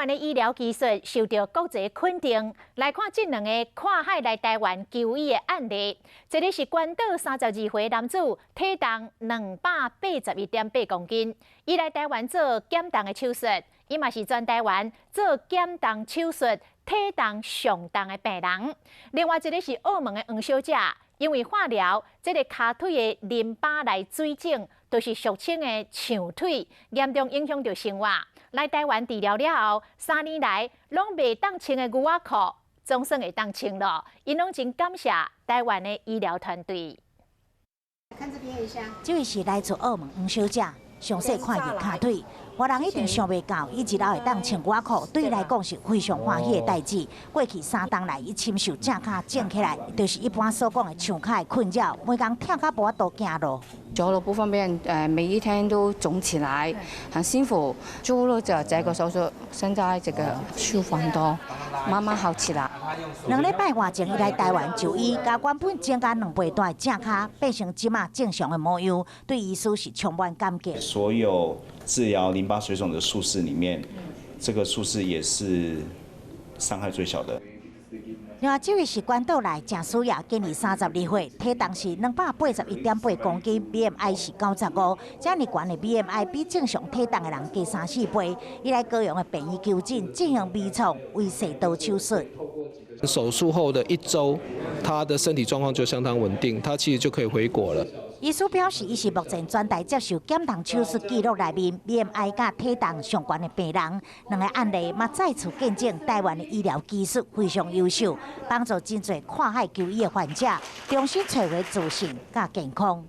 灣的醫療技術受著國際肯定，來看這兩个跨海來台灣求醫的案例。一个是關島32歲男子，體重281.8公斤，伊來台灣做減重的手術，伊嘛是全台灣做減重手術體重上重的病人。另外一个是澳門的黃小姐，因為化療，這个跤腿的淋巴內水腫，就是俗稱的象腿，嚴重影響著生活。來台灣治療了後，3年來攏袂當穿的牛仔褲，總算會當穿囉。𪜶攏真感謝台灣的醫療團隊。看這邊一下，這位是來自澳門黃小姐，上細看伊跤腿，外人一定想袂到，伊一老會當穿牛仔褲，對伊來講是非常歡喜的代誌。過去3冬來，伊深受正跤腫起來，就是一般所講的象跤的困擾，每工疼甲無法度行路。走路不方便，每一天都腫起來，很辛苦。做了這個手術，現在這個舒服很多，慢慢好起來。2禮拜外前，伊來台灣就醫，共原本增加2倍大的正跤，變成這馬正常的模樣，對醫師是充滿感激。所有治療淋巴水腫的術式裡面，這個術式也是傷害最小的。另外，這位是關島來鄭思雅，今年32歲，體重是281.8公斤，BMI 是95，遮爾懸的 BMI 比正常體重的人低三四倍。伊來高雄的病院求診，進行微創微細刀手術。手術後的一周，他的身體狀況就相當穩定，他其實就可以回國了。醫師表示，伊是目前全台接受減重手術紀錄內面 BMI 佮體重上懸的病人。兩个案例嘛再次見證台灣的醫療技術非常優秀，幫助真濟跨海求醫的患者重新揣回自信佮健康。